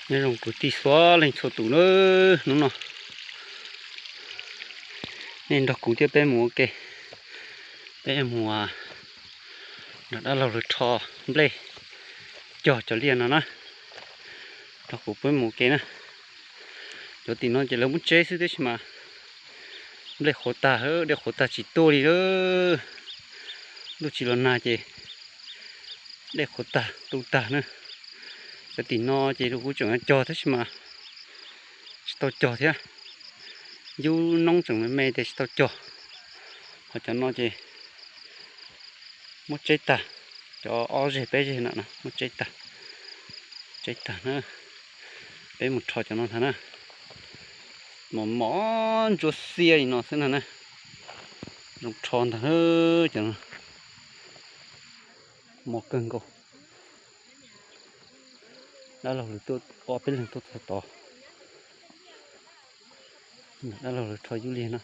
Nyob zoo kwv tij txhua leej txhua tus na, hnub no nej nrog kuv thiab peb mus ua ke, peb mus nrog dab laug lawv rho nplej cog cov liaj no na, nrog kuv peb mus ua ke na. Cov tim no ces lawv muab tseb xwb tab sis mas nplej qhuav tag, dej qhuav tag tsis tuaj li lawm. Ntuj tsis los nag ces dej qhuav tag tu tag na. Cov tim no ces kuv tseem cog tab sis mas tsis tau cog thiab, yub noob tseem me me tias tsis tau cog. Ho cov no ces muab tseb tag, cov ob zeg peb zeg no no muab tseb tag, tseb tag na. Peb mus rho cov no ntag na. Mos mos ntsuab xiab li no xwb no na, zoo rho ntag cov no. Mos kawg nkaus. Dab laug lawv tuaj, ob peb leeg tuaj txog tod, dab laug lawv rho yub liag no.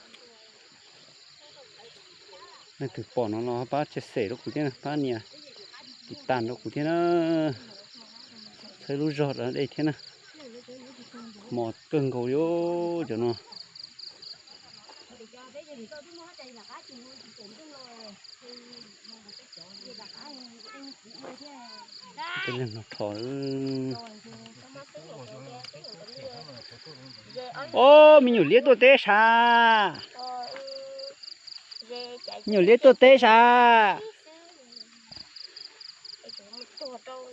Leej twg pom no los pab share rau kuv thiab, pab nias tiv tas rau kuv thiab na. Txhawb lub zog rau dej thiab na. Mos kawg nkaus li cov no. Tej leeg no rho. Ob, me nyuam liab tuaj teb sav. Me nyuam liab tuaj teb sav.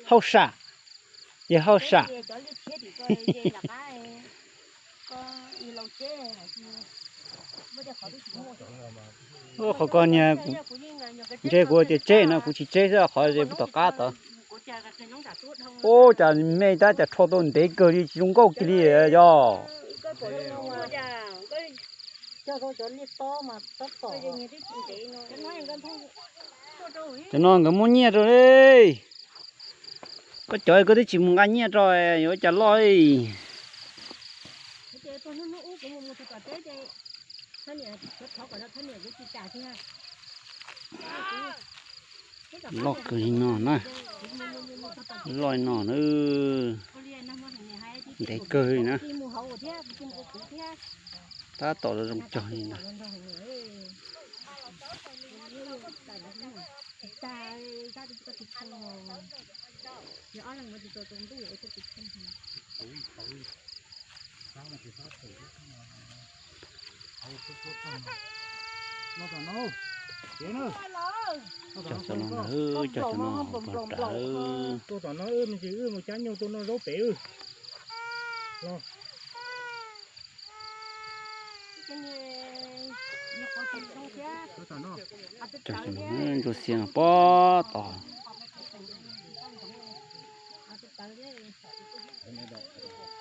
Hauj sam, yawg hauj sam. Qhov ko niag, ntshe kuv tias tseb no kuv tsis tseb xwb, qhov ze puag tom qab tod. Ub, cas me tab cas rho tau ntev kawg li, tsis zoo nkauj kiag li yog. Cov no nkawd muab nyiaj rau li. Koj cov koj twb tsis mus nqa nyiaj rau yuav cas loj li. Loj kawg li no na. Loj no na. Ntev kawg li na. Tab tom zoo cog li ntag. Cog cov no ntag, cog cov no hauv pog rawv. Cog cov no ntsuab xiab no pob tod.